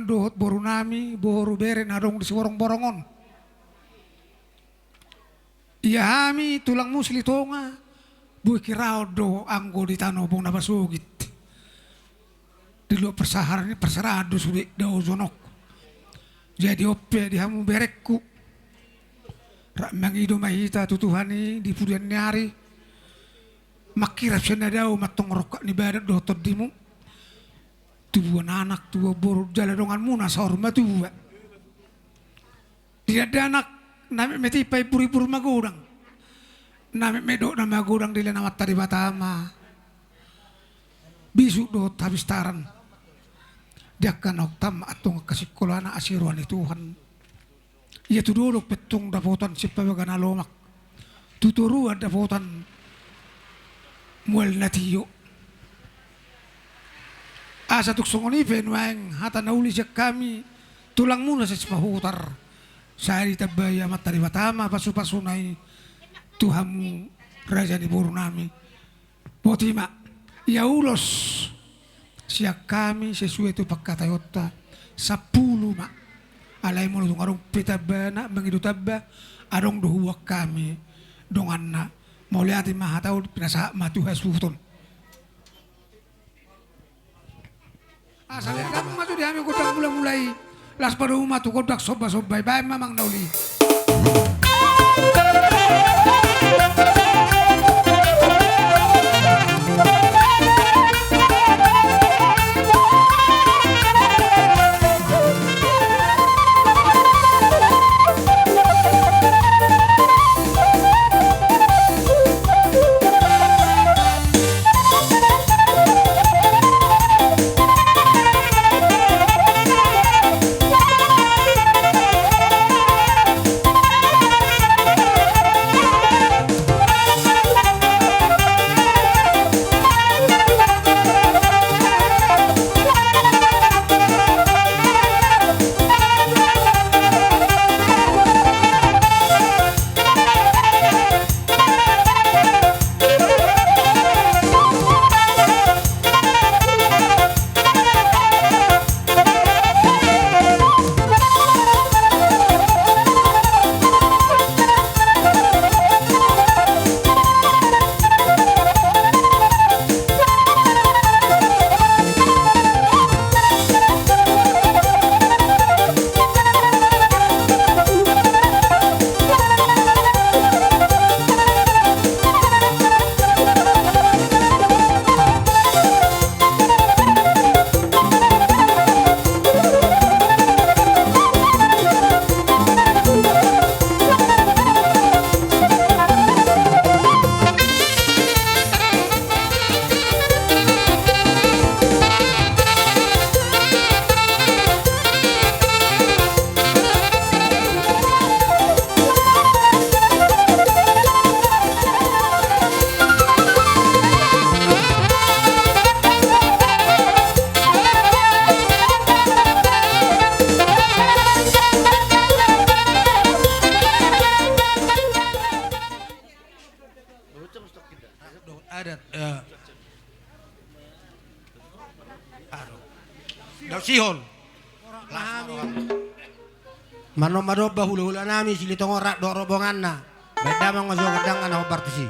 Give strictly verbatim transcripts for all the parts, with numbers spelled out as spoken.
dohot boru nami, boru bere na adong di Siborongborong on. Ia hami tulangmu Silitonga, boi hiraon do anggo di tano Bong na pasogit. Di luat parsaharan i parserahan do sude dao jonok. Jadi on pe di hamu berengku, rap mangido ma hita tu Tuhan i di pudian ni ari. Mangkirap sian na dao ma antong rongkap ni badan dohot tondimu. Tubuan anak, tubuan boru jala donganmuna saur matua. Di dakdanak na metmet i paimburimbur magodang. Na metmet dohot na magodang dilehon Amanta Debata ma bisuk dohot hapistaran. Di angka na ongtang ma antong angka singkolana asi roha ni Tuhan. Ia tu dolok pe antong dapotan sian pabagana lomak. Tu toruan dapotan mual na tio. Asa tung songon i pe nuaeng hata na uli sian hami tulangmuna sian Sipahutar. Sai ditambai Amanta Debata ma pasupasuna i tu hamu raja ni boru nami. Boti ma, ia ulos sian hami sesuai tu pangkataionta sampulu ma. Alai molo tung adong pe tambana mangido tamba, adong do huboan hami donganna. Mauliate ma hata on, pinasahat ma tu hasuhuton. Asa gondang ma tu di hami gondang mulamula i. Laos padomu ma tu gondang sombasomba i, baen ma amang na uli. Adat, eh. Aduh. Daun sihol. Manomba-nomba hulahula nami Silitonga on rap dohot rombonganna. Baen damang ma jo gondangna na hombar tusi.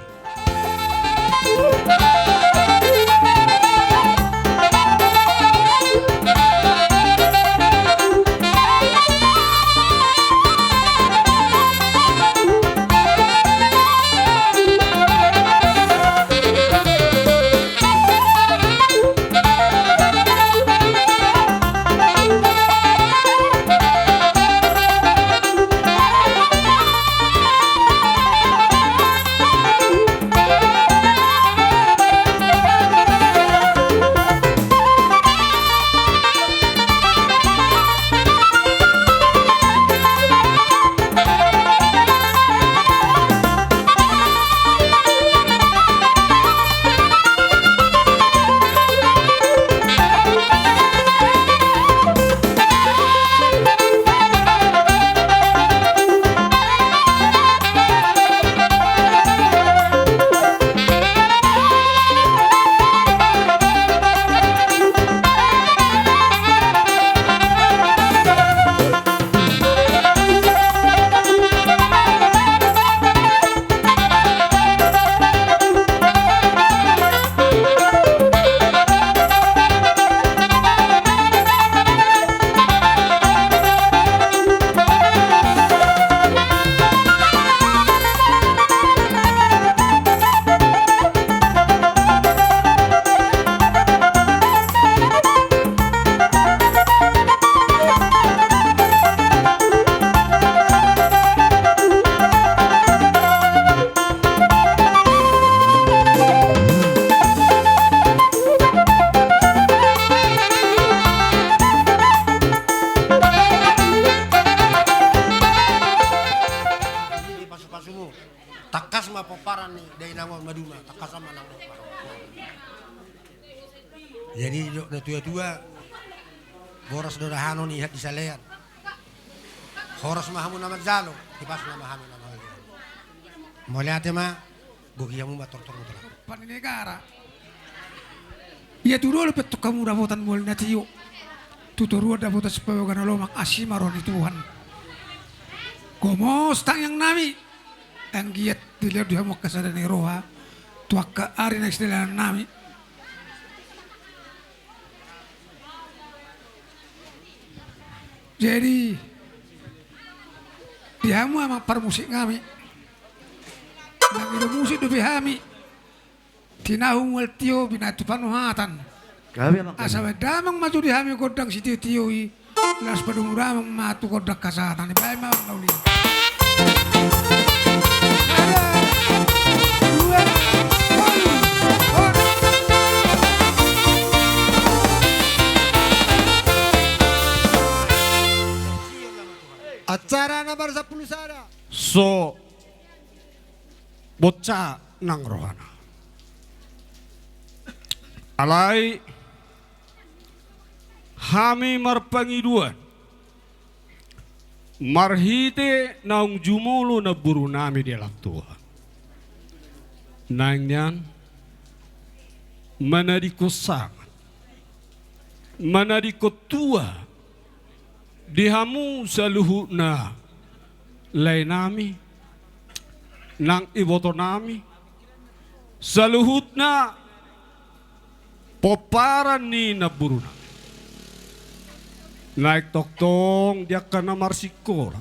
ma pomparan ni dainang on maduma, tangkasan ma nang do. Jadi didok na tua-tua, boras do dahanon, ihat di salean. Horas ma hamu na manjalo, hipasuna ma hami na manjalo. Mauliate ma, bogi hamu ma tortor mutolak. Pan ni negara. Ia tu dolok pe tu hamu dapotan mual na tio. Tu toruan dapotan sipaboa na lomak, asi ma roha ni Tuhan. Gomos tangiang nami. Anggiat dilehon di hamu angka sada ni roha tu angka ari na sidalan nami. Jadi di hamu amang parmusik nami, mangido musik dope hami. Tinahu mual tio, binatu panuhatan. Gabe, amang. Asa baen damang ma tu di hami gondang sitio-tio i. Laos padomu damang ma tu gondang hasahatan i. Baen ma, amang, na uli. Sada, dua, tolu, onom. Acara nomor sampulu sada. So bonsa nang rohana. Alai hami marpangidoan marhite naung jumolo namboru nami di alam Tuhan, naeng nian manadingkon sanga, manadingkon tua di hamu saluhutna lae nami, nang iboto nami, saluhutna pomparan ni namboru nami. Naeng tongtong di angka na marsikola,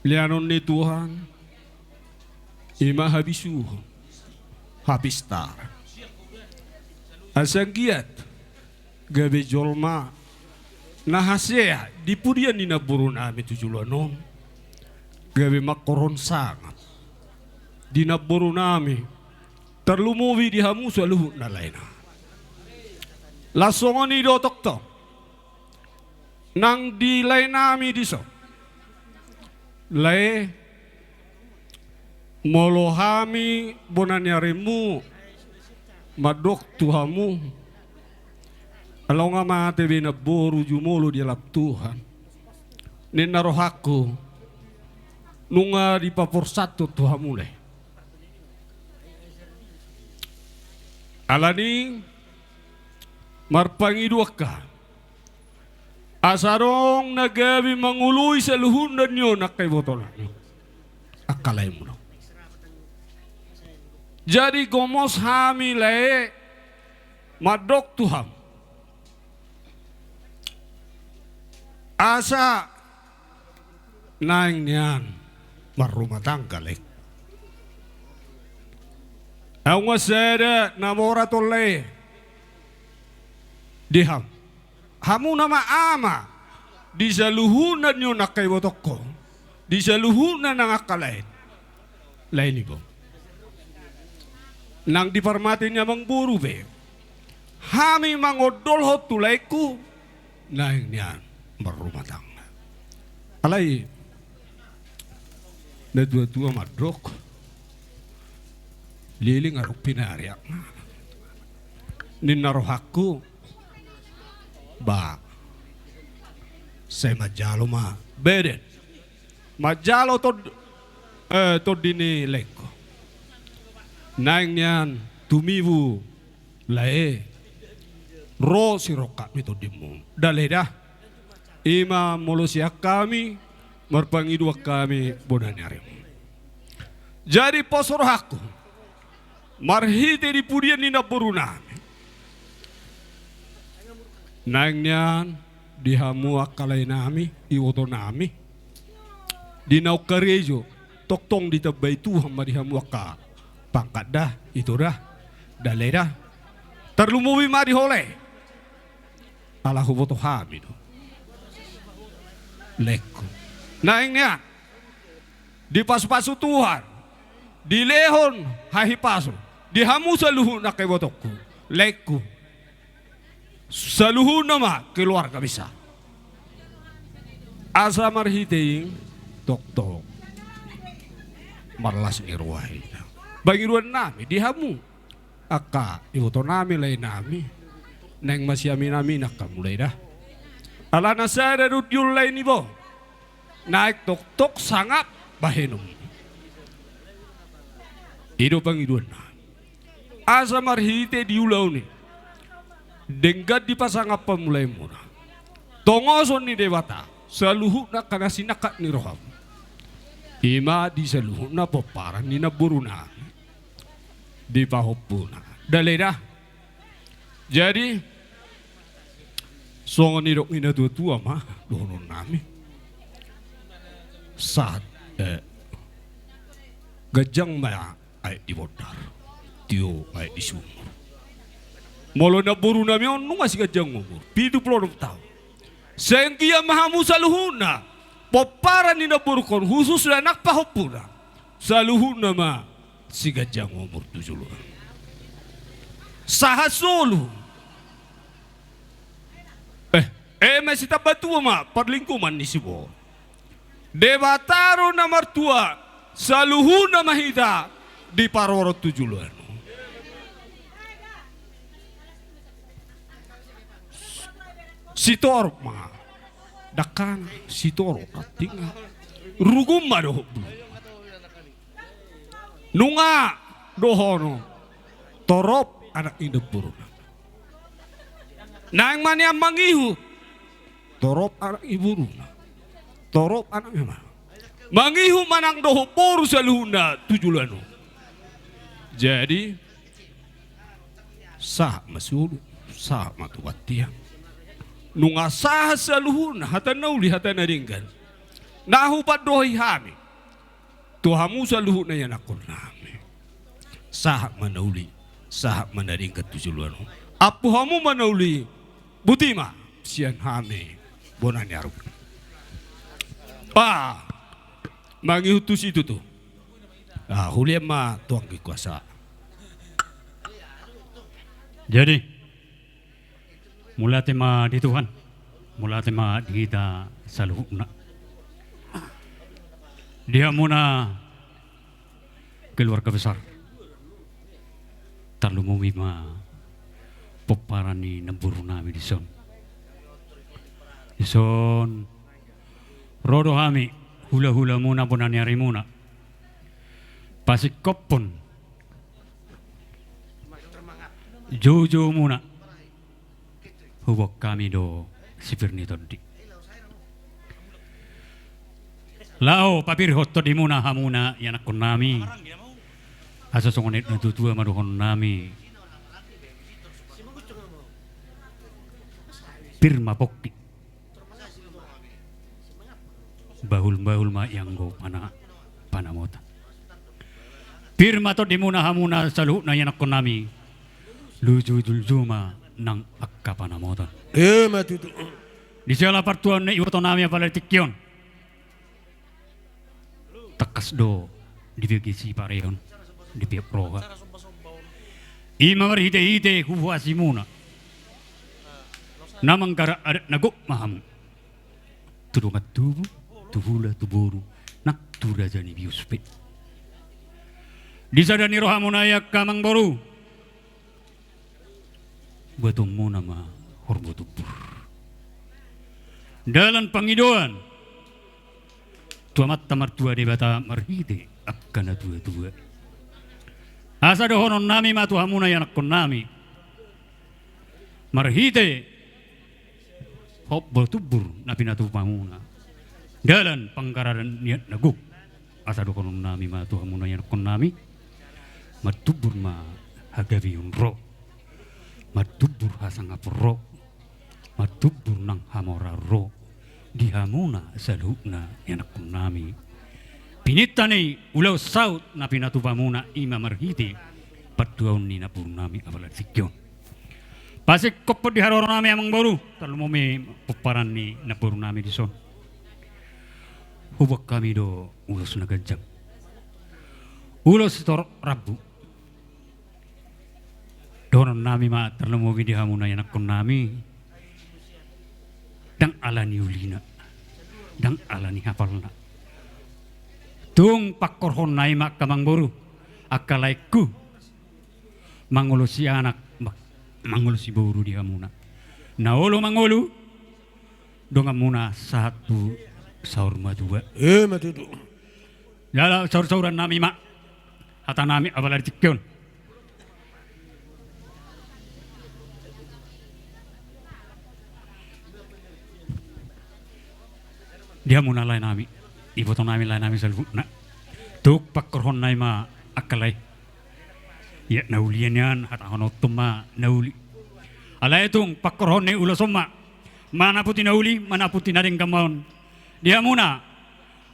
leanon ni Tuhan i ma habisuhon, hapistaran. Asa anggiat gabe jolma na hasea di pudian ni namboru nami tu joloan on, gabe mangkorhon sangap di namboru nami, tarlumobi di hamu saluhutna lae nami. Laos songon i do tongtong nang di lae nami dison. Lae, molo hami bona ni arimu mandok tu hamu, ala nunga mate be namboru jumolo di alam Tuhan, ninna rohangku, nunga dipaporsanhon tu hamu lae. Alani marpangidoan hami asa adong na gabe mangoloi saluhutna ni on angka ibotona, angka laemu do. Jadi gomos hami lae mandok tu hamu asa naeng nian marrumah tangga lae. Nunga sada na mora tong lae di hamu. Hamu nama ama di saluhutna ni on angka ibotongku, di saluhutna nang angka lae, lae ni bo. Nang di parmate ni amangboru pe hami mangondolhon tu laengku, naeng nian marrumah tangga. Alai na tua-tua mandok, leleng adong pinariak, ninna rohangku. Ba, sai manjalo ma beden, manjalo tond-, eh, tondi ni laengku. Naeng nian tumibu lae, ro sirongkap ni tondimu. Dale da. I ma molo sian hami, marpangidoan hami bona ni arimu. Jadi pos rohangku marhite di pudian ni namboru nami, naeng nian di hamu angka lae nami, iboto nami, di naung karejo, tongtong ditambai Tuhan ma di hamu angka pangkat da, ito da, dale da. Tarlumobi ma di ho lae. Ala huboto hami do, laengku. Naeng nian dipasu-pasu Tuhan, dilehon hahipason di hamu saluhutna angka ibotongku, laengku. Saluhutna ma keluarga besar. Asa marhite i tongtong marlas ni roha hita. Pangidoan nami di hamu angka iboto nami, lae nami, naeng masiamin-aminan hamu, lae, da. Alana sada do dion, lae, ni bo, naeng tongtong sangap bahenon. I do pangidoan nami. Asa marhite di ulaon i, denggan dipasangap hamu, lae, muna tongoson ni Debata saluhutna angka na sinangkap ni rohamu. I ma di saluhutna pomparan ni namboru nami, di pahompuna, da, lae, da. Jadi songon nidok ni natua-tua ma dohonon nami. Sahat, eh, ganjang ma aek di bondar, tio aek di sumur. Molo namboru nami on nunga siganjang umur, pitu pulu onom taon, sai anggiat ma hamu saluhutna pomparan ni namboru on, khususna nang pahompuna, saluhutna ma siganjang umur tu joloan. Sahat solu. Eh, eh, ma sitamba tua ma parlinggoman ni siborok. Debata do na martua, saluhutna ma hita diparorot tu joloan on. Sitorop ma dangkana, sitorop rantingna, rugun ma dohot bulungna. Nunga dohonon, torop anak ni namboruna. Naeng ma nian mangihut, torop anak ni boruna, torop anak ni ama. Mangihut ma nang dohot boru saluhutna tu joloan on. Jadi sahat ma solu, sahat ma tu bontean. Nunga sahat saluhutna hata na uli, hata na denggan na hupandohi hami tu hamu saluhutna ianakkon nami. Sahat ma na uli, sahat ma na denggan tu joloan on. Ampu hamu ma na uli, boti ma sian hami bona ni arung. Ah, mangihut tu situtu. Ah, hulian ma tu anggi kuasa. Jadi mauliate ma di Tuhan, mauliate ma di hita saluhutna. Di hamuna keluarga besar, tarlumobi ma pomparan ni namboru nami dison. Dison ro do hami, hulahulamuna, bona ni arimuna, pasingkophon joujoumuna. Huboan hami do sipir ni tondi laho papirhon tondimuna hamuna ianakkon nami. Asa songon nidok ni natua-tua ma dohonon nami: Pir ma pongki, bahulbahul ma ianggo pana-, panamotan. Pir ma tondimuna hamuna saluhutna ianakkon nami, lujuluju ma nang angka panamotan. Ima tutu. Di siala partuaon ni iboto nami apala di tingki on, tangkas do dibege siparehon di tiop roha. Ima marhitehite huhuasimuna na manggarar adat na gok ma hamu tu dongan tubu, tu hula, tu boru, nang tu raja ni bius pe. Di sada ni rohamuna i angka amangboru, buatonmuna ma horbo tumbur, dalan pangidoan tu Amanta Martua Debata marhite angka natuatua. Asa dohonon nami ma tu hamuna ianakkon nami, marhite horbo tumbur na pinatupamuna, dalan panggararan ni adat na gok. Asa dohonon nami ma tu hamuna ianakkon nami, martumbur ma hagabeon ro, martumbur hasangapon ro, martumbur nang hamoraon ro di hamuna saluhutna ianakkon nami. Pininta ni ulaon saut na pinatupamuna, ima marhite partuaon ni namboru nami apala di tingki on. Pasingkophon di haroro nami amangboru, tarlumobi pomparan ni namboru nami dison. Huboan hami do ulos na ganjang, ulos sitorop rambu. Dohonon nami ma tarlumobi di hamuna ianakkon nami, ndang ala ni ulina, ndang ala ni hapalna, Tung pangkorhonna i ma angka amangboru, angka laengku, mangolosi anak, ma-, mangolosi boru di hamuna. Na olo mangolu, donganmuna sahat tu saur matua. Ima tutu. Jala saur-sauran nami ma hata nami apala di tingki on. Di hamuna lae nami, iboto nami lae nami saluhutna. Tung pangkorhonna i ma angka lae. Ia na uli nian hatahononta ma na uli. Alai tung pangkorhon ni ulos on ma manaputi na uli, manaputi na denggan ma on. Di hamuna,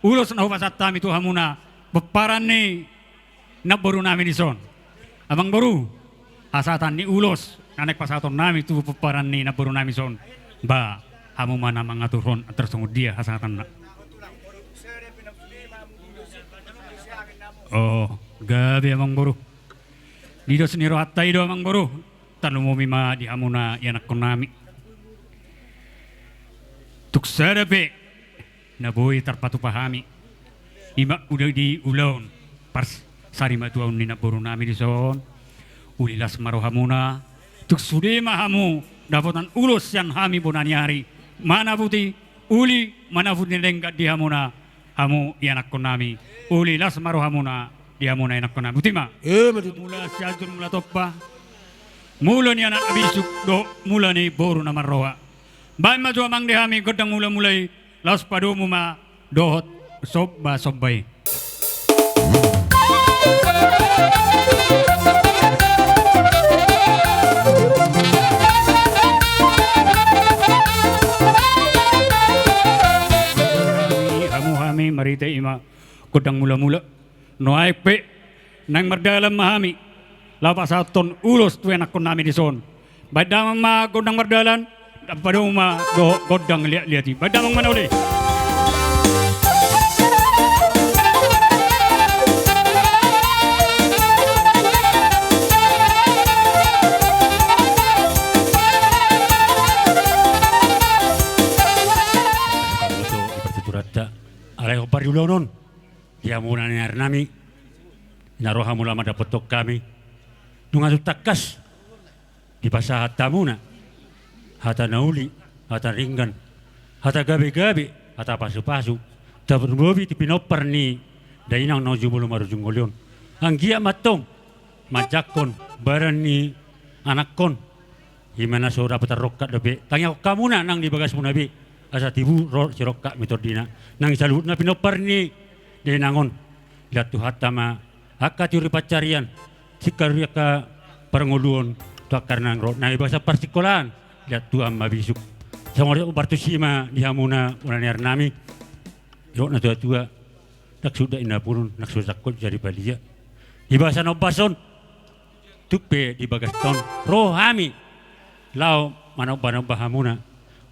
ulos na hupasahat hami tu hamuna pomparan ni namboru nami dison. Amangboru, hasahatan ni ulos na naeng pasahaton nami tu pomparan ni namboru nami dison. Ba, hamu ma na mangaturhon antar songon dia hasahatanna. O, gabe amangboru. Di dos ni rohanta i do amangboru, tarlumobi ma di hamuna ianakkon nami. Tung sada pe na boi tarpatupa hami, ima ula di ulaon parsari matuaon ni namboru nami dison. Uli las ma rohamuna, tung sude ma hamu dapotan ulos sian hami bona ni ari, manaputi uli, manaputi na denggan di hamuna, hamu ianakkon nami, uli las ma rohamuna di hamuna ianakkon nami. Botima. Ima tutu. Mula Sianjur Mula Tompa, mula ni anak na bisuk dohot mula ni boru na marroha. Baen ma tu amang di hami gondang mula-mula i, laos padomu ma dohot somba-somba i. Hamu hami marhite ima gondang mula-mula. Nuaeng pe naeng mardalan ma hami laho pasahathon ulos tu ianakkon nami dison. Baen damang ma gondang mardalan, padomu ma dohot gondang liat-liat i. Baen damang ma na uli. Alai hombar di ulaon on, di hamuna na niar nami, na ro hamu laho mandapothon hami. Nunga tung tangkas dipasahat hamuna hata na uli, hata denggan, hata gabe-gabe, hata pasu-pasu, tarlumobi tu pinompar ni dainang na jumolo marujung ngolu on. Anggiat ma antong manjangkon badan ni anakkon, ima na so dapot tarrongkap dope. Tangiangkon hamuna nang di bagasmuna be, asa tibu ro sirongkap ni tondina. Nang saluhutna pinompar ni dainang on, dilehon Tuhanta ma angka tiur ni pansarian, singkaru ni angka parngoluon, tu angka na ro na di bagasan parsingkolaan, dilehon Tuhan ma bisuk. Songon i, hombar tusi ma di hamuna bona ni ari nami. Didok na tua-tua, ndang suda inna punun, ndang suda sangkot jadi balia. Di bagasan ombas on, tung pe di bagas on ro hami laho manomba-nomba hamuna,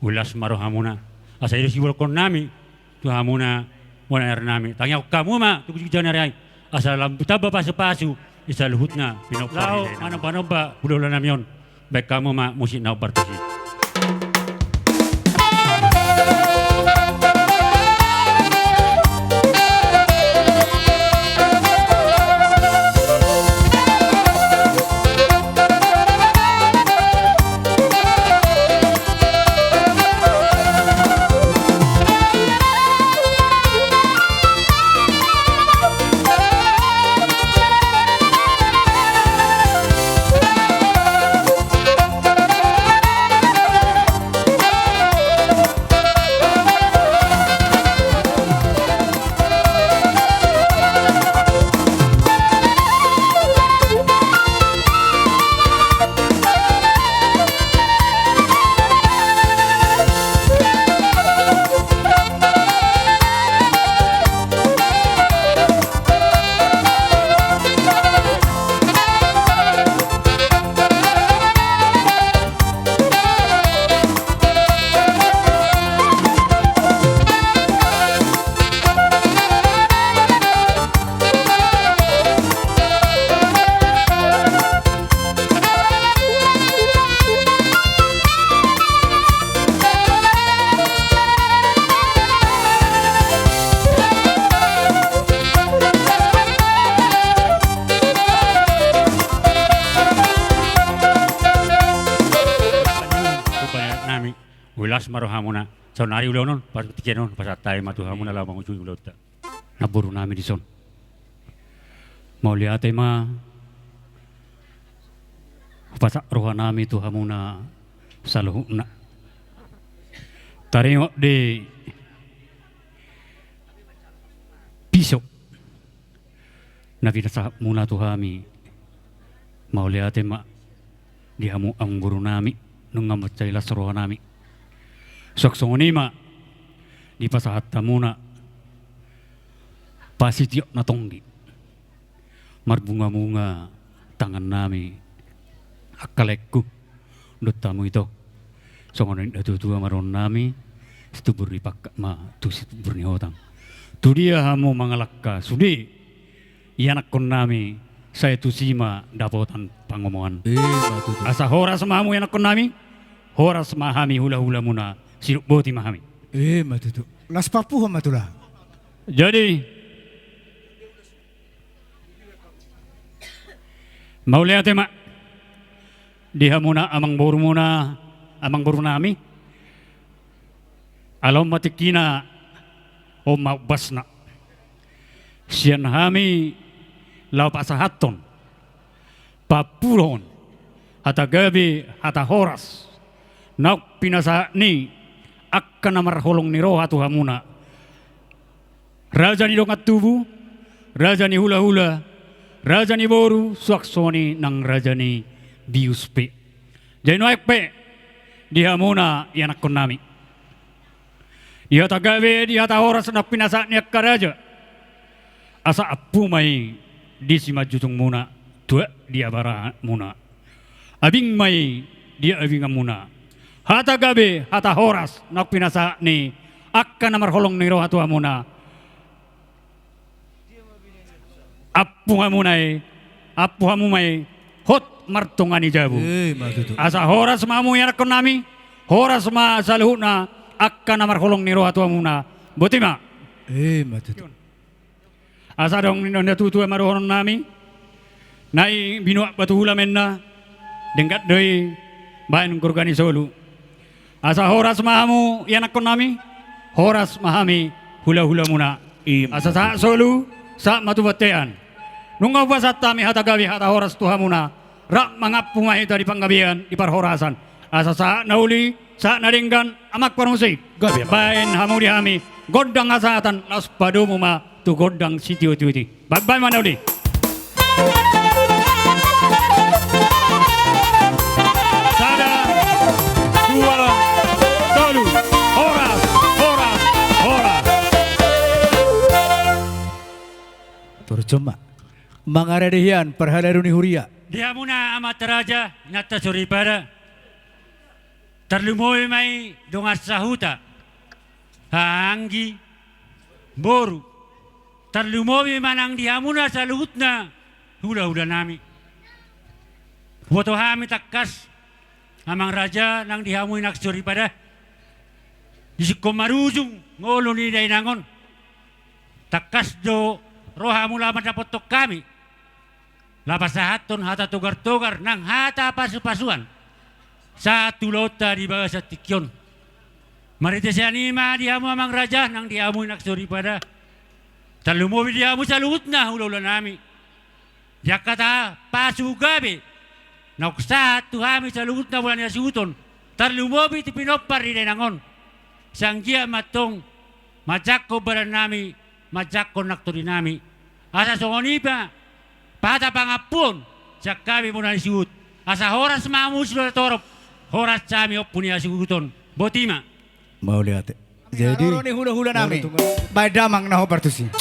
uli las ma rohamuna. Asa i do sibotohon nami tu hamuna bona ni ari nami. Tangiangkon hamu ma tu ginjang ni ari, asa lam tamba pasu-pasu di saluhutna pinompar ni dainang. Laho manomba-nomba hulahula nami on. Baen hamu ma musik na hombar tusi. Las ma rohamuna. Saonari ulaon on, pas tingki on, pasahat hami ma tu hamuna laho mangujungi ulaonta. Namboru nami dison. Mauliate ma. Hupasahat roha nami tu hamuna saluhutna. Taringot di pisok na pinasahatmuna tu hami. Mauliate ma di hamu amangboru nami, nunga mansai las roha nami. Suang songon i ma dipasahat hamuna pasitiok na tonggi. Marbunga-bunga tangan nami, angka laengku, dohot hamu ito. Songon na tua-tua ma dohonon nami, situbur ni pangkat ma tu situbur ni hotang. Tu dia hamu mangalangka, sude ianakhon nami, sai tusi ma dapotan pangomoan. Ima tutu. Asa horas ma hamu ianakhon nami, horas ma hami hula-hulamuna, sidok boti ma hami. Ima tutu. Las pampuhon ma tulang. Jadi, mauliate ma di hamuna amangborumuna, amangboru nami. Ala on ma tingkina, on ma umbasna. Sian hami laho pasahathon, pampuhon hata gabe, hata horas naung pinasahat ni angka na marholong ni roha tu hamuna. Raja ni dongan tubu, raja ni hula-hula, raja ni boru, suang songon i nang raja ni bius pe. Jadi nuaeng pe di hamuna ianakhon nami. Di hata gabe, di hata horas naung pinasahat ni angka raja. Asa ampu ma i di simanjujungmuna, tuak di abarahanmuna. Abing ma i di abinganmuna. Hata gabe, hata horas naung pinasahat ni angka na marholong ni roha tu hamuna. Ampu hamuna i, ampu hamu ma i, hot martonga ni jabu. Ima tutu. Asa horas ma hamu ianakhon nami, horas ma saluhutna angka na marholong ni roha tu hamuna. Boti ma. Ima tutu. Asa adong ni na tua-tua ma dohonon nami. Na i binuat batu hula ma inna, denggan do i baen gorga ni solu. Asa horas ma hamu ianakhon nami, horas ma hami hula-hulamuna. Ima. Asa sahat solu, sahat ma tu bontean. Nunga hupasahat hami hata gabe, hata horas tu hamuna. Rap mangampu ma hita di panggabean, di parhorasan. Asa sahat na uli, sahat na denggan, amang parmusik. Gabe, amang. Baen hamu di hami gondang hasahatan, laos padomu ma tu gondang sitiotio i. Baen, baen ma na uli. Sada, dua, tolu. Horas, horas, horas. Torus ma. Mangarade hian parhalado ni huria. Di hamuna amanta raja, inanta soripada. Tarlumobi ma i dongan sahuta, haha anggi, boru. Tarlumobi ma nang di hamuna saluhutna hula-hula nami. Huboto hami tangkas, amang raja, nang di hamu inang soripada, di singkop marujung ngolu ni dainang on. Tangkas do ro hamu laho mandapothon hami. Laho pasahathon hata togar-togar nang hata pasu-pasuan sahat tu ulaonta di bagasan tingki on. Marhite sian i ma di hamu amang raja nang di hamu inang soripada. Tarlumobi di hamu saluhutna hula-hula nami. Di angka tapasu gabe naung sahat tu hami saluhutna mula ni hasuhuton. Tarlumobi tu pinompar ni dainang on. Sai anggiat ma antong manjangkon badan nami, manjangkon nang tondi nami. Asa songon i ma hata pangampuon sian hami mula ni suhut. Asa horas ma hamu sitorop, horas hami ompu ni hasuhuton. Boti ma. Mauliate. Jadi, ro ni hula-hula nami. Baen damang na hombar tusi.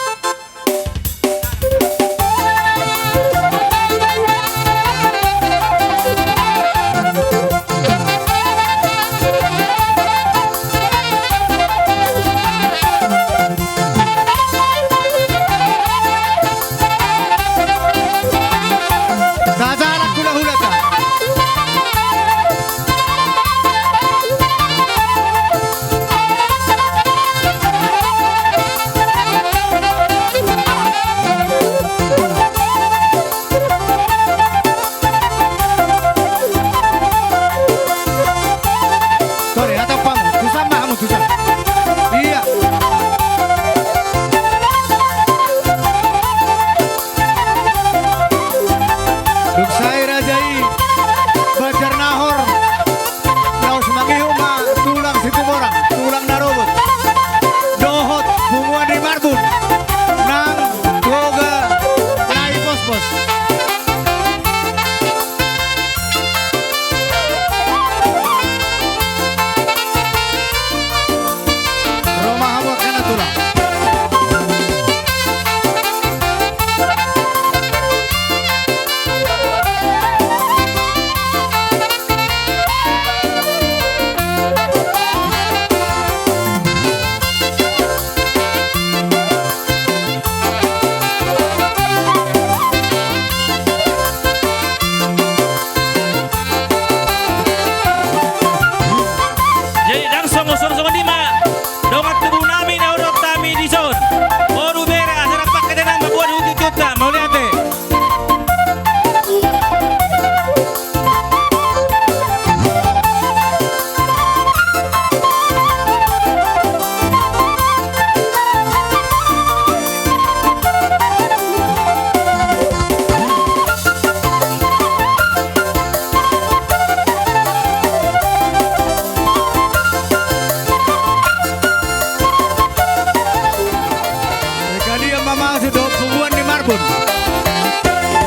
Maksud do punguan ni Marbun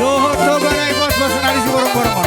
dohot Toga nai pos pos na di Siborongborong on.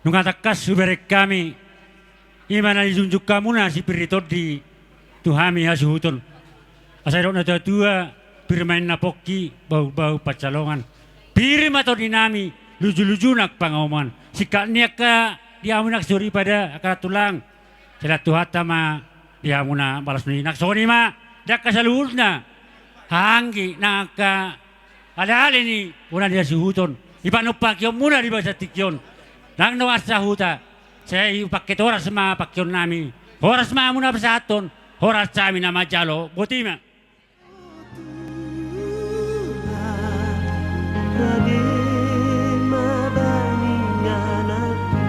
Nunga tangkas hubereng hami, i ma na dijunjung hamuna sipir ni tondi tu hami hasuhuton. Asa didok na tuatua, pir ma inna pongki, bahulbahul pansalongan. Pir ma tondi nami, lujuluju nang pangomoan. Singkat ni angka di hamu nang soripada, angka tulang. Sai Tuhanta ma di hamuna balos ni, nang songon i ma di angka saluhutna. Haha anggi nang angka aleale ni bona ni hasuhuton, di panompakhonmuna di bagasan tingki on. Nang dongan sahuta, sai hupangke horas ma pangkeon nami. Horas ma hamuna pasahathon, horas hami na manjalo. Boti ma. Rade ma bahenon anakki.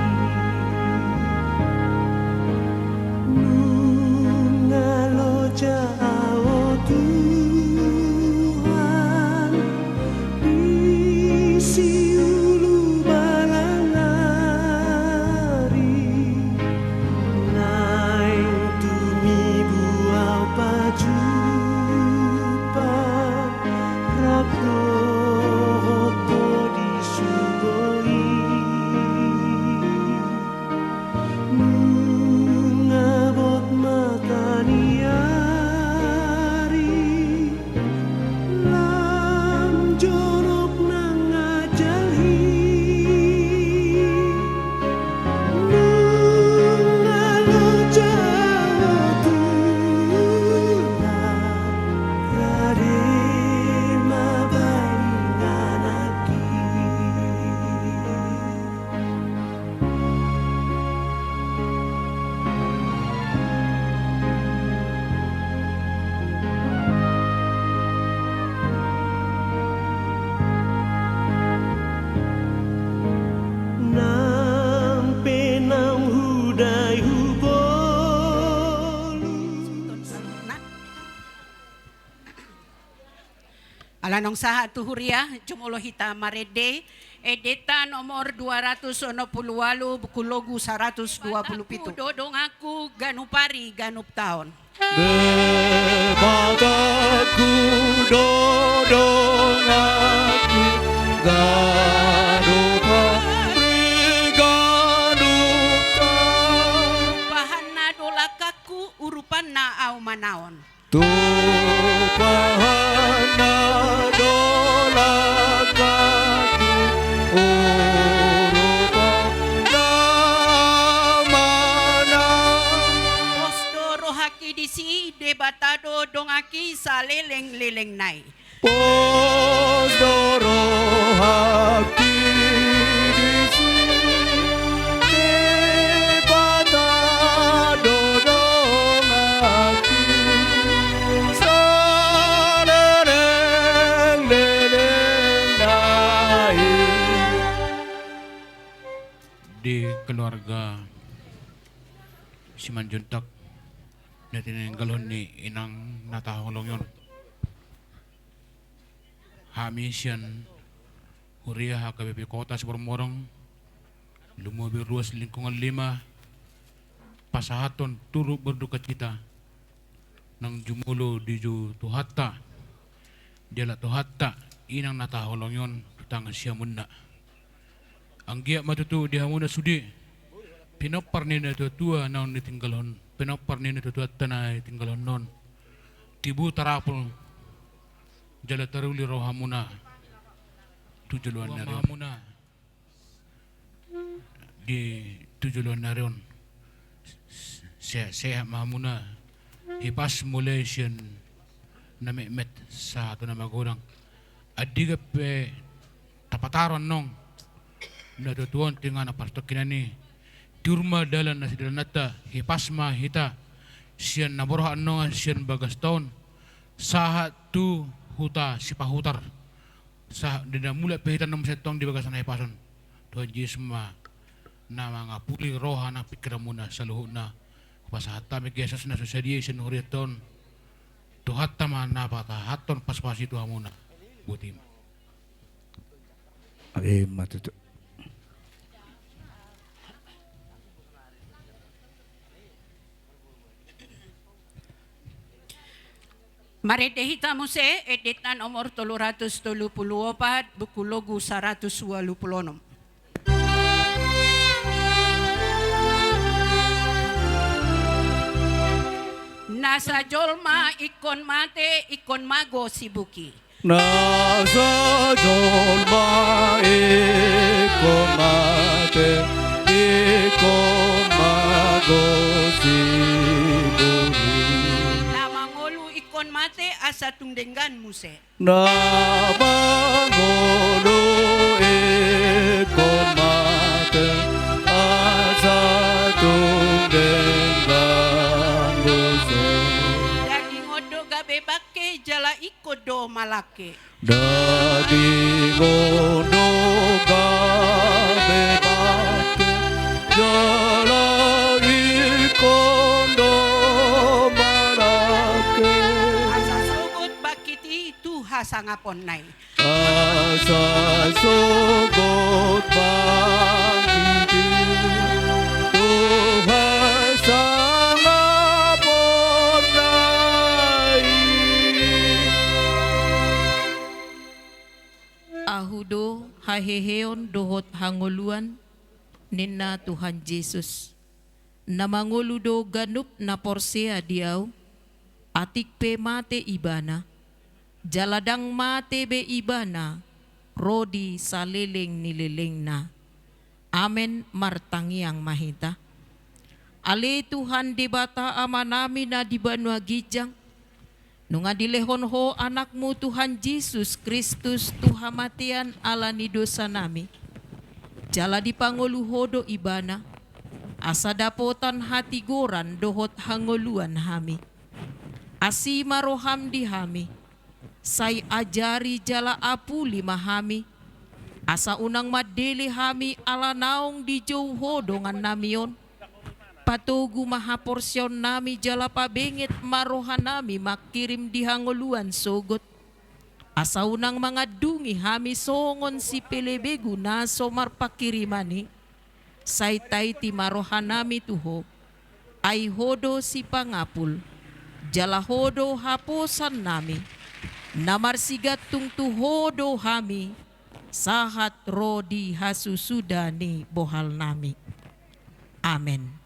Nunga loja au Tuhan, di siulu balang ari, naeng tumibu au pajumpang rap dohot ho di surgo i. Nunga bot mata ni ari, lam jonok nang ajal i. Nunga loja au Tuhan, rade ma bahenon anakki. Nang pe naung hudai hubolu. Ala naung sahat tu huria, jumolo hita marende, endenta nomor dua ratus onom pulu ualu, buku logu saratus dua pulu pitu. Debataku do donganku, ganup ari ganup taon. Debataku do donganku, ganup ari ganup taon. Tumpahanna do langkangku, urupanna au manaon. Tumpahanna do langkangku, urupanna au manaon. Pos do rohangki disi, Debata do donganki salelenglelengna i. Pos do rohangki disi, Debata do donganki salelenglelengna i. Di keluarga Simanjuntak na tininggalhon ni inang na taholongi on, hami sian huria H K B P Kota Siborongborong, lumobi ruas lingkungan lima, pasahathon turut berdukacita nang jumolo dijou Tuhanta, jala Tuhanta inang na taholongi on tu tangan siamunna. Anggiat ma tutu di hamuna sude pinompar ni natuatua naung ditinggalhon, pinompar ni natuatuanta na ditinggalhon on, tibu tarapul jala taruli rohamuna tu joloan ni ari on. Di tu joloan ni ari on, sehat-sehat ma hamuna, hipas mauliate sian na metmet sahat tu na magodang. Andigan pe tapataru annon, na tuatua on tu inganan parsatongkinan i, tiur ma dalan na sidalannanta, hipas ma hita sian na borhat annon sian bagasta on sahat tu huta Sipahutar. Sahat di na mulak pe hita annon muse tong di bagasan hahipason. Tuhan Jesus ma na mangapuli roha nang pingkiranmuna saluhutna. Hupasahat hami Jesus na so sadia i sian hurianta on. Tuhanta ma na pasahathon pasupasuna tu hamuna. Boti ma. Amin ma tutu. Marende hita muse, endenta nomor tolu ratus tolu pulu opat, buku logu saratus ualu pulu onom. Asa jolma ingkon mate, ingkon mago sibuki. Nasa jolma ingkon mate, ingkon mago sibuki. Na mangolu ingkon mate, asa tung denggan muse. Na mangolu ingkon mate, asa tung denggan muse. Daging on do gabe bangke, jala ingkon do malangke. Daging on do gabe bangke, jala ingkon do malangke. Asa sogot bangkit i tu hasangaponna i. Asa sogot bangkit i tu hasangaponna i. Ahu do haheheon dohot hangoluan, ninna Tuhan Jesus. Na mangolu do ganup na porsea di Ahu, atik pe mate ibana, jala ndang mate be ibana ro di saleleng ni lelengna. Amen. Martangiang ma hita. Ale Tuhan Debata Amanami na di banua ginjang, nunga dilehon Ho Anakmu Tuhan Jesus Kristus tu hamatean ala ni dosanami, jala dipangolu Ho do Ibana, asa dapotan hatigoran dohot hangoluan hami. Asi ma roham di hami, sai ajari jala apuli ma hami, asa unang mandele hami ala naung dijou Ho dongannami on. Patogu ma haporseaonnami jala pabenget ma rohanami mangkirim di hangoluan sogot, asa unang mangandungi hami songon sipelebegu na so marpangkiriman i, sai taiti ma rohanami tu Ho. Ai Ho do sipangapul, jala Ho do haposannami, na marsigantung tu Ho do hami, sahat ro di hasusuda ni bohalnami. Amen.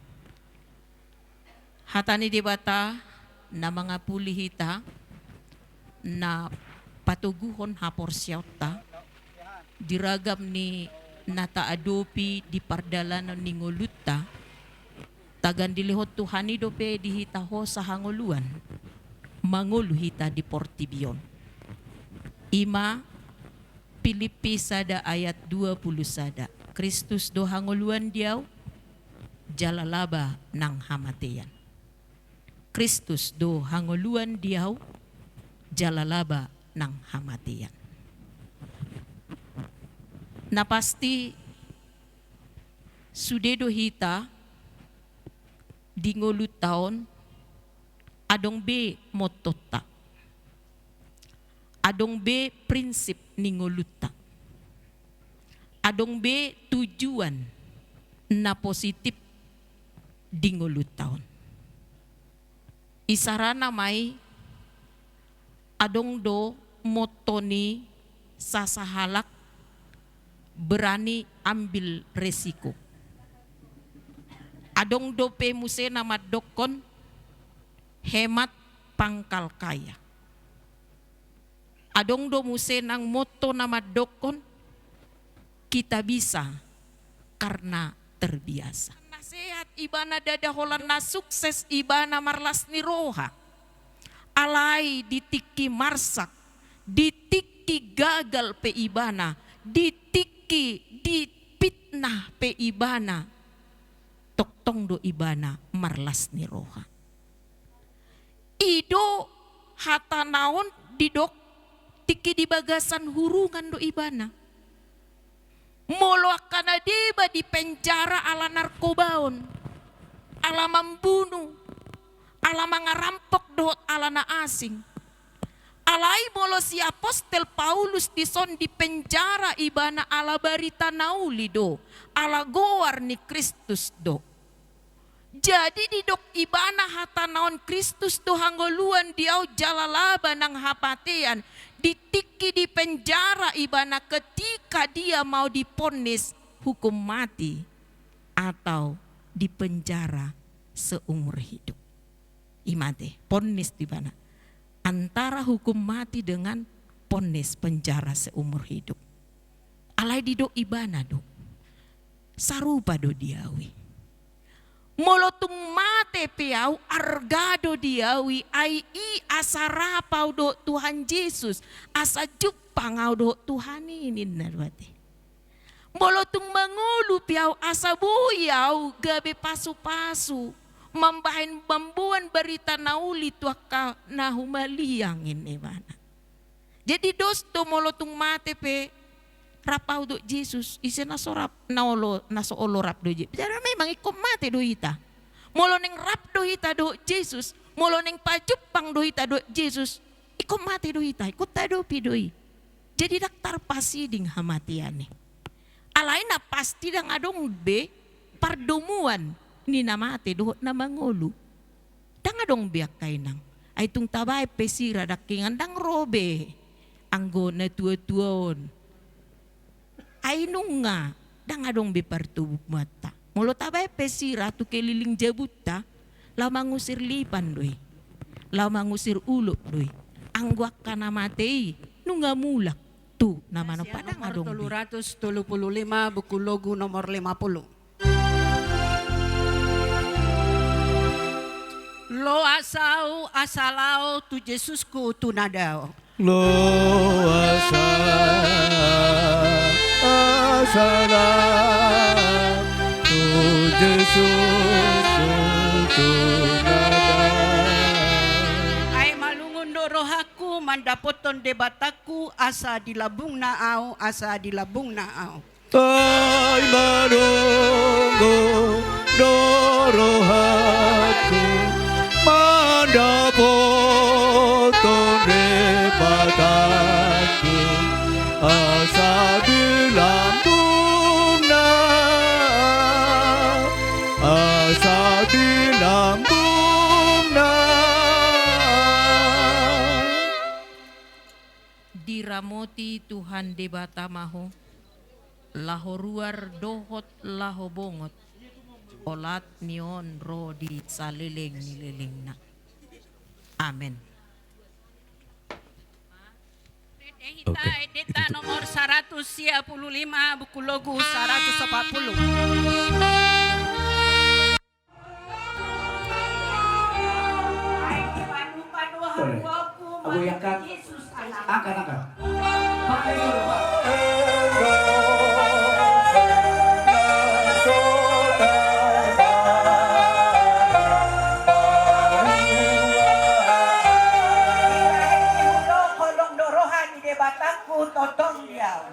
Hata ni Debata na mangapuli hita, na patoguhon haporseaonta di ragam ni na taadopi di pardalanan ni ngolunta. Tagan dilehon Tuhan i dope di hita hosa hangoluan mangolu hita di portibi on. I ma Pilippi sada ayat dua pulu sada. Kristus do hangoluan di ahu, jala laba nang hamatean. Kristus do hangoluan di ahu, jala laba nang hamatean. Na pasti sude do hita di ngolunta on adong be mottonta, adong be prinsip ni ngolunta, adong be tujuan na positif di ngolunta on. Isarana ma i, adong do motto ni sasahalak, berani ambil resiko. Adong dope muse na mandokkon hemat pangkal kaya. Adong do muse nang motto na mandokkon, kita bisa karena terbiasa. Na sehat ibana, ndada holan na sukses ibana marlas ni roha. Alai di tingki marsak, di tingki gagal pe ibana, di tingki dipitnah pe ibana, tongtong do ibana marlas ni roha. I do hatana on didok tingki di bagasan hurungan do ibana. Molo angka na deba dipenjara ala narkoba on, ala mambunu, ala mangarampok dohot ala na asing. Alai molo si apostel Paulus dison dipenjara ibana ala barita na uli do, ala goar ni Kristus do. Jadi didok ibana hatana on, Kristus do hangoluan di ahu jala laba nang hamatean, di tingki dipenjara ibana ketika dia mau diponis hukum mati atau dipenjara seumur hidup. I mate, ponnis tu ibana. Antara hukum mati dengan ponnis penjara seumur hidup. Alai didok ibana do, sarupa do di au i. Molo tung mate pe au, arga do di au i, ai i asa rap au dohot Tuhan Jesus, asa jumpang au dohot Tuhan i, ninna do ate. Molo tung mangolu pe au, asa boi au gabe pasupasu, mambahen mamboan barita na uli tu angka na humaliang, ninna ibana. Jadi dos do molo tung mate pe rap au dohot Jesus, ise na so rap, na olo, na so olo rap dohot Jesus. Jadi memang ingkon mate do hita. Molo naeng rap do hita dohot Jesus, molo naeng pajumpang do hita dohot Jesus, ingkon mate do hita, ingkon tahadopi do i. Jadi ndang tarpasiding hamatean i. Alai na pasti ndang adong be pardomuan ni na mate dohot na mangolu. Ndang adong be angka inang. Ai tung tabaen pe sira, dangkingan ndang ro be anggo na tuatua on. Ai nunga ndang adong be pardomuanta. Molo tabaen pe sira tu keliling jabunta, laho mangusir lipan do i, laho mangusir ulok do i. Anggo angka na mate i nunga mulak tu na manoppa, ndang adong be. Tolu ratus tolu puluh lima, Buku Logu nomor lima puluh. Loas au asa laho tu Jesusku tu na dao. Loas au asa laho tu Jesusku tu na dao. Ai malungun do rohangku mandapothon Debatangku, asa di lambungna au, asa di lambungna au. Ai malungun do rohangku mandapothon Debatangku, asa di lambungna, asa di lambungna. Diramoti Tuhan Debata ma ho, laho ruar dohot laho bongot, olat ni on ro di saleleng ni lelengna. Amen. Rende hita, oke, endenta nomor saratus sia pulu lima, Buku Logu saratus opat pulu. Boleh. Abu, angkat. Angkat, angkat. Pakai dulu, Pak. Holong do roha ni Debatangku, tongtong di au.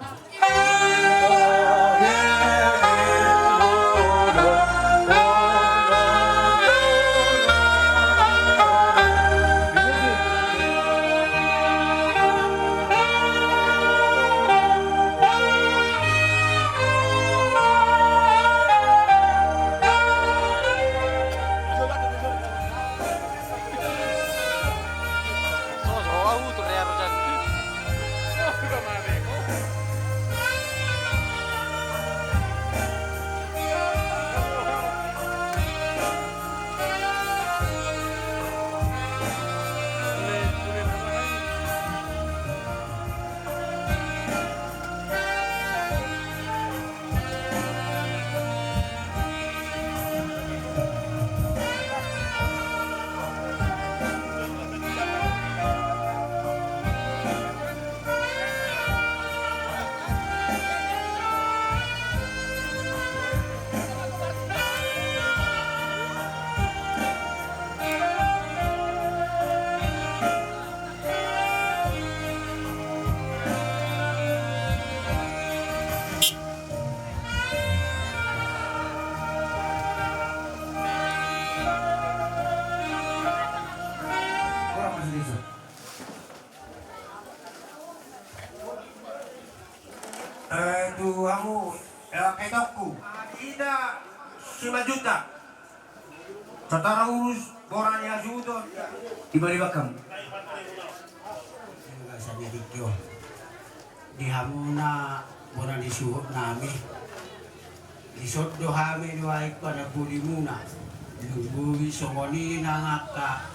Eh, tu hamu, eh, petongku. Ida Simanjuntak. Tata urus bona ni hasuhuton. Di bari bakam. Sanga di tingki on. Di hamuna bona ni suhut nami. Dison do hami nuaeng panambolimuna. Nungnungi songon i nang angka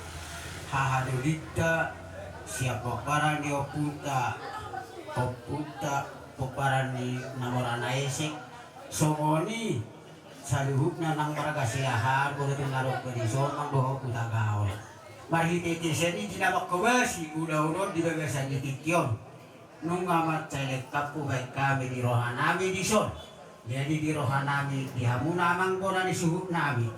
Aha do dita sian pomparan ni ompunta, ompunta, pomparan ni na mora na esek, songon i saluhutna nang marga Siahaan, molo tung adong pe dison, nang dohot Hutagaol. Marhite-hite sian i di na mangkobasi ulaon on di bagasan ni tingki on. Nunga mansai lengkap hubaen hami di rohanami dison. Jadi di rohanami, di hamuna amang bona ni suhutnami,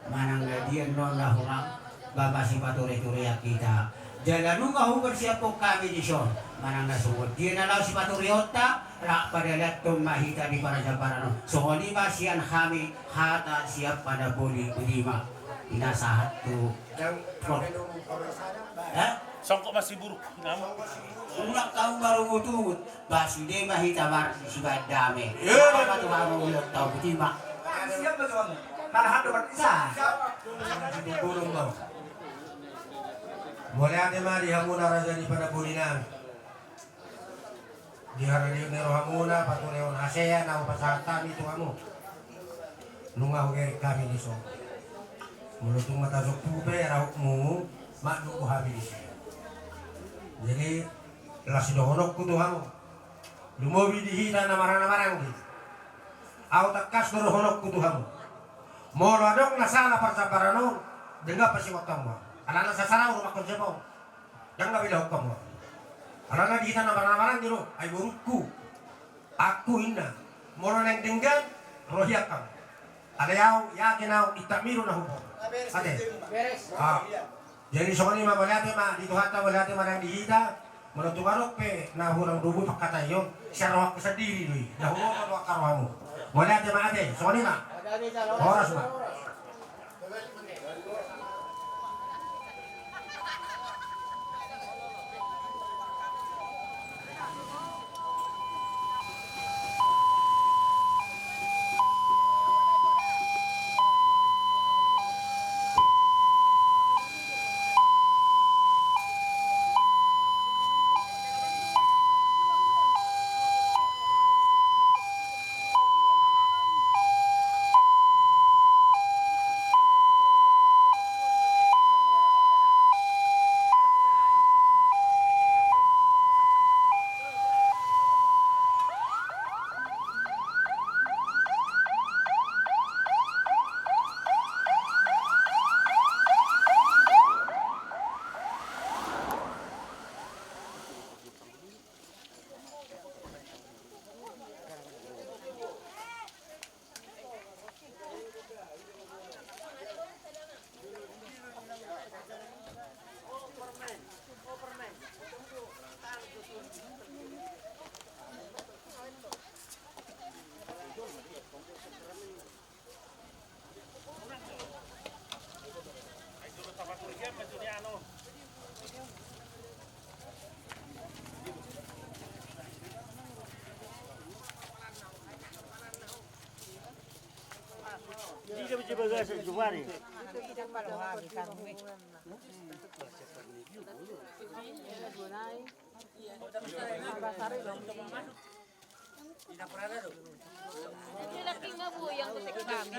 manang na dia annon na hurang, ba masipatureturean hita. Jala nunga hubersiaphon hami dison, manang na songon dia na laho sipatureonta, rap padalathon ma hita di parajambaran on. Songon i ma sian hami hata sian Panamboli, boti ma. Ina sahat tu. Ndang, ndang, ndang, ndang, ndang. Eh? Songkop masiburuk. Unang hamu marungut-ungut, ba sude ma hita marsibaen dame. Iya. Apa tu hamu ulang tau, boti ma. Siap betul kamu. Kalah hadu berpisah. Siap. Siap. Mauliate ma di hamuna raja ni Panamboli nami. Di haradeon ni rohamuna, paturehon hasea na hupasahat hami tu hamu. Nunga hubereng hami dison. Molo tung mansai sompu pe rahutmu, manduku hami dison. Jadi, las dohononku tu hamu. Lumobi di hita na marhahamaranggi. Ahu tangkas do dohononku tu hamu. Molo adong na sala parjambaran on, denggan pasingot hamu. Alana sasara on do mangkonsep on. Ndang na beda hukam. Alana di hita na marhahamaranggi do, ai borungku. Aku inna. Molo naeng denggan, rohian hamu. Alai ahu, yakin ahu, intap mi do na huboto. Ate. Ah. Jadi songon i ma, mauliate ma di Tuhanta, mauliate ma nang di hita. Molo tung adong pe na hurang tubu pangkataion, sian rohangku sandiri do i. Na huboto do angka rohamu. Mauliate ma ate, songon i ma. Horas ma.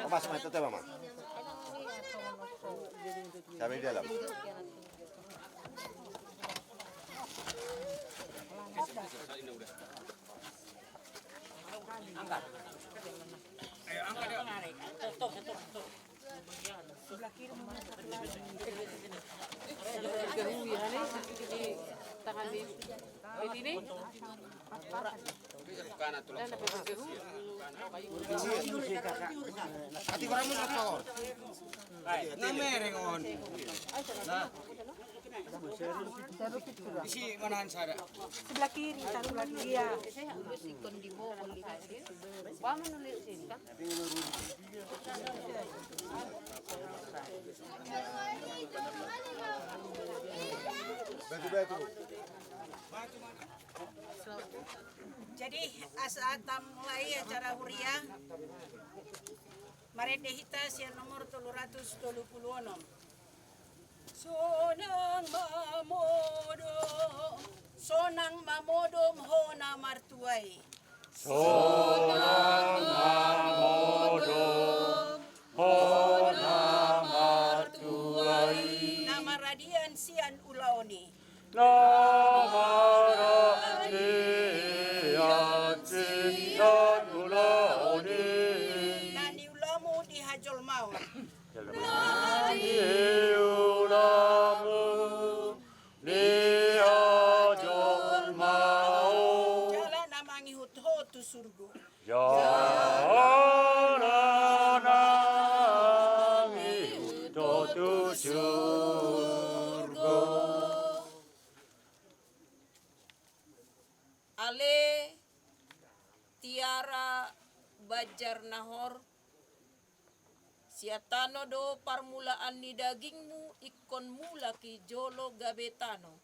Mas, mas, tetap, Mas. Sampai di dalam. Angkat. Ayo, angkat, ayo. Stop, stop, stop. Ati koramu na tol. Na mereng on. Isi manahan sada. Sebelah kiri, taruh lagi dia. Jadi, asa tamulai acara huria, marende hita sian nomor tolu ratus tolu pulu onom. Sonang mamodom, sonang mamodom hona martua i. Sonang mamodom hona martua i. Na mar- Panadian sian ulaon i. Na manadian sian ulaon i. Na niulamu di hajolmaon. Na niulamu di hajolmaon. Jala na mangihut ho tu surgo. Jala na mangihut ho tu surgo. Ale Tiara Banjar Nahor, sian tano do parmulaan ni dagingmu, ingkon mulak i jolo gabe tano.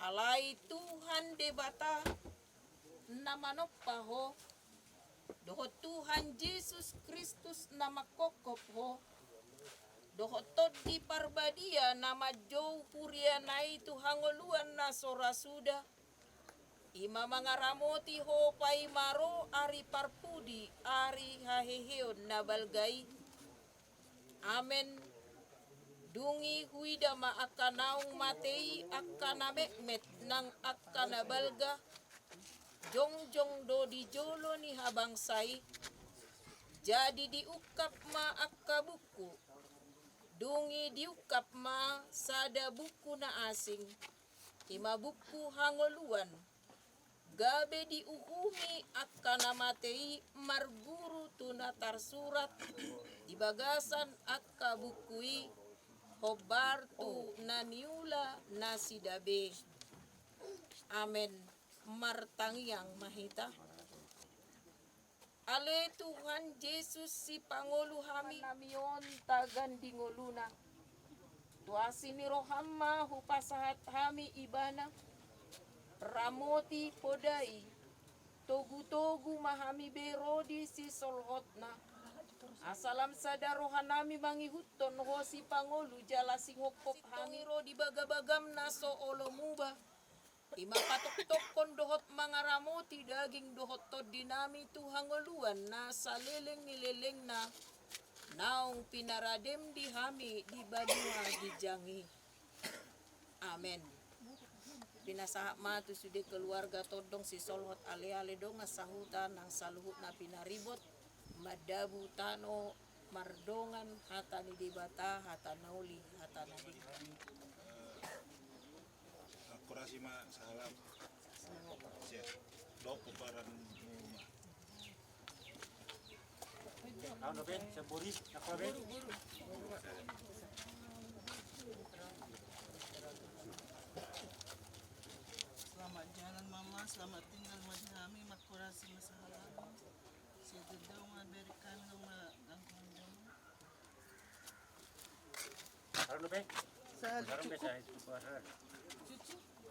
Alai Tuhan Debata na manompa ho, dohot Tuhan Jesus Kristus na mangkophop ho, dohot Tondi Parbadia na manjou huriana i tu hangoluan na so ra suda, i ma mangaramoti ho paima ro ari parpudi, ari haheheon na balga i. Amen. Dung i huida ma angka naung mate i, angka na metmet nang angka na balga, jongjong do di jolo ni habangsa i. Jadi diungkap ma angka buku. Dung i diungkap ma sada buku na asing, i ma buku hangoluan. Gabe diuhumi angka na mate i marguru tu na tarsurat di bagasan angka buku i, hombar tu na niula nasida be. Amen. Martangiang ma hita. Ale Tuhan Jesus, sipangolu hami, nami on tagan di ngoluna. Tu asi ni roham ma hupasahat hami ibana, ramoti poda i, togutogu ma hami be ro di sisolhotna. Asa lam sada rohanami mangihuthon ho sipangolu jala singhophop hami ro di bagabagam na so olo muba. I ma patoktokhon dohot mangaramoti daging dohot tondinami tu hangoluan na saleleng ni lelengna naung pinaradem di hami di banua ginjang i. Amen. Pinasahat ma tu sude keluarga tondong sisolhot aleale dongan sahuta nang saluhutna pinaribot, mandabu tano mardongan hata ni Debata, hata na uli, hata na denggan. Akurasi ma salam. Siap. Dok kumparan muma. Au na be, sabori, apa be? Selamat jalan mama, selamat tinggal ma di hami, akurasi ma salam. Siap dong ma berikan ma gangguan.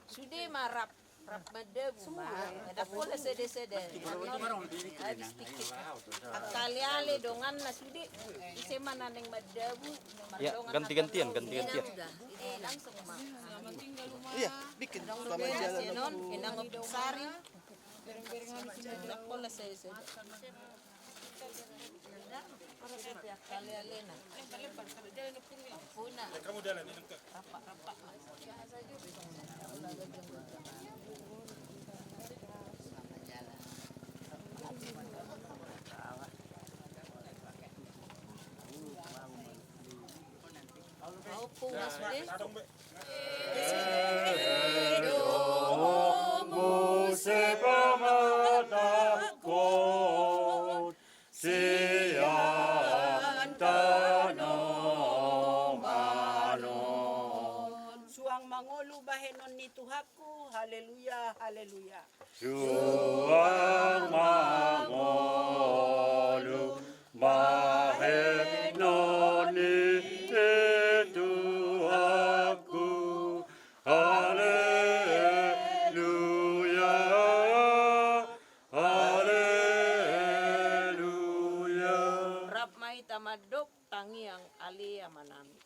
Sude ma rap, rap mandabu ma. Ndang pola sedesede. Habis tikit. Angka aleale donganna sude. Ise ma na naeng mandabu. Ya, mardongan ganti-gantian, ganti-gantian. Inang da. Ini langsung ma. Iya, bikin. Inang sari. Ndang pola sedesede. Domu sepamatangkon sian tanoman on. Suang mangolu bahenon ni Tuhanku, haleluya, haleluya. Suang mangolu bahenon ni Tuhanku. Haleluya, haleluya. Rap ma hita mandok tangiang Ale Amanami.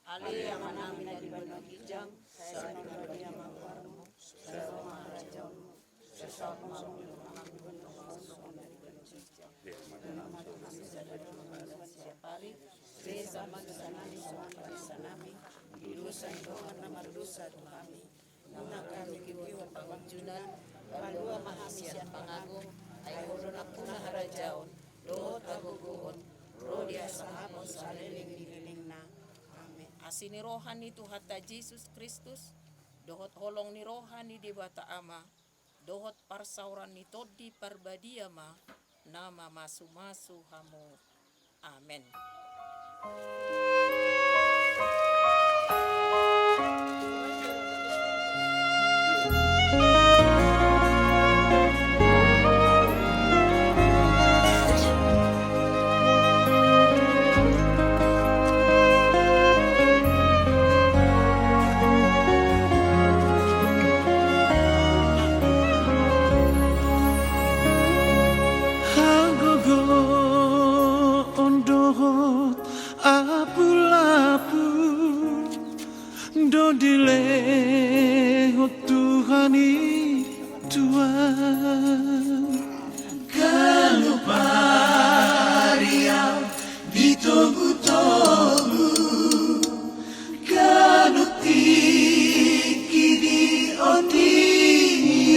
Ale Amanami na di banua ginjang, sai songon i ma goarmu, sai ro ma harajaonmu, sai saut ma lomo ni roham songon na di banua ginjang. Hami ma na mangan siapari, bere ma tu hami songon na binahen nami, dosa ni dongan na mardosa tu hami. Unang hami hugihon pangunjunan, palua ma hami sian pangago, ai Ho do nampuna harajaon, dohot hagogoon, ro di hasangapon saleleng ni lelengna. Amen. Asi ni roha ni Tuhanta Jesus Kristus, dohot holong ni roha ni Debata Ama, dohot parsaoran ni Tondi Parbadia ma na mamasumasu hamu. Amen. Hagogoon dohot apulapul do dilehon Tuhan i tu ahu. Ganup ari au ditogutogu, ganup tingki diotioti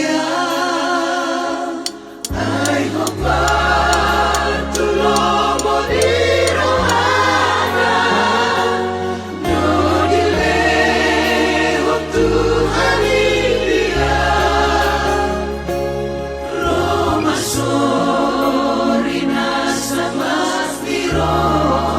au. Ai hombar tu lomo ni rohana do dilehon Tuhan i tu ahu. Ro ma sori nasa mas ni roha